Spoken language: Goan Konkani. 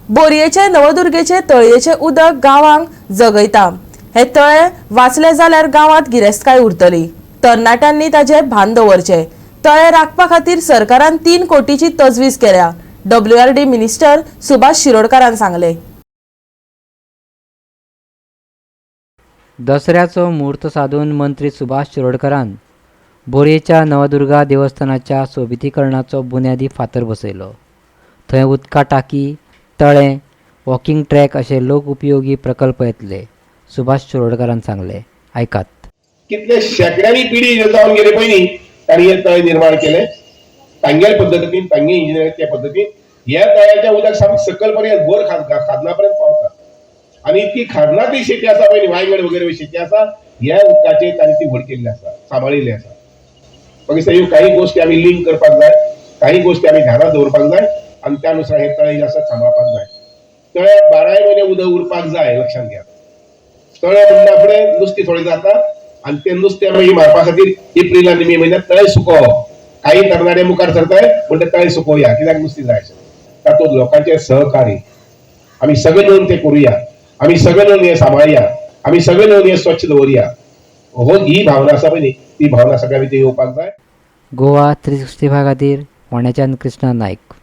बोरयेचे नवदुर्गेचे तळयेचे उदक गांवांक जगयता. हे तळे वाचले जाल्यार गांवांत गिरेस्तकाय उरतली. तरणाट्यांनी ताचे भान दवरचे. तळे राखपा खातीर सरकारान 3 कोटीची तजवीज केल्या, डब्ल्यूआरडी मिनिस्टर सुभाष शिरोडकारान सांगले. दसऱ्याचो म्हूर्त सादून मंत्री सुभाष शिरोडकारान बोरयेच्या नवदुर्गा देवस्थानाच्या सोबितीकरणाचो बुन्यादी फातर बसयलो. थंय उदका टाकी, तळें, वॉकिंग ट्रॅक अशे लोकउपयोगी प्रकल्प येतले, सुभाष शिरोडकारान सांगलें. आयकात. कितले शेंकड्यांनी पिढी जावन गेले पयलीं तांणी हे तळे निर्माण केले तांगेले पद्दतीन, तांगे इंजिनियरिंगच्या पद्दतीन. ह्या तळ्याच्या उदक सामकें सकयल पर्यंत बोर खाजना पर्यंत पावता आनी इतकी खाजना ती शेती आसा पळय, वायगड वगैरे शेती आसा, ह्या उदकाचेर तांणी ती व्हड केल्ली आसा, सांबाळिल्ली आसा. मागीर ह्यो काही गोश्टी आमी लिंक करपाक जाय, काही गोश्टी आमी ध्यानात दवरपाक जाय आनी त्या नुसार हे तळे जे आसा सांबाळपाक जाय. तळ्यात बाराय म्हयने उदक उरपाक जाय, लक्षात घ्या. तळे म्हणटा फुडें नुस्तें थोडें जाता आनी ते नुस्तें मागीर मारपा खातीर एप्रील आनी मे म्हयन्यात तळे सुकोवप. काही तरणाटे मुखार सरताय म्हणटा, तळे सुकोवया, कित्याक नुस्तें जाय अशें. तातूंत लोकांचे सहकार्य, आमी सगळे मेळून ते करुया, आमी सगळे मेळून हे सांबाळया, आमी सगळे मेळून हे स्वच्छ दवरया. हो ही भावना आसा पळय न्ही, ती भावना सगळ्या भितर येवपाक जाय. गोवा 365 खातीर फोंड्याच्यान कृष्णा नायक.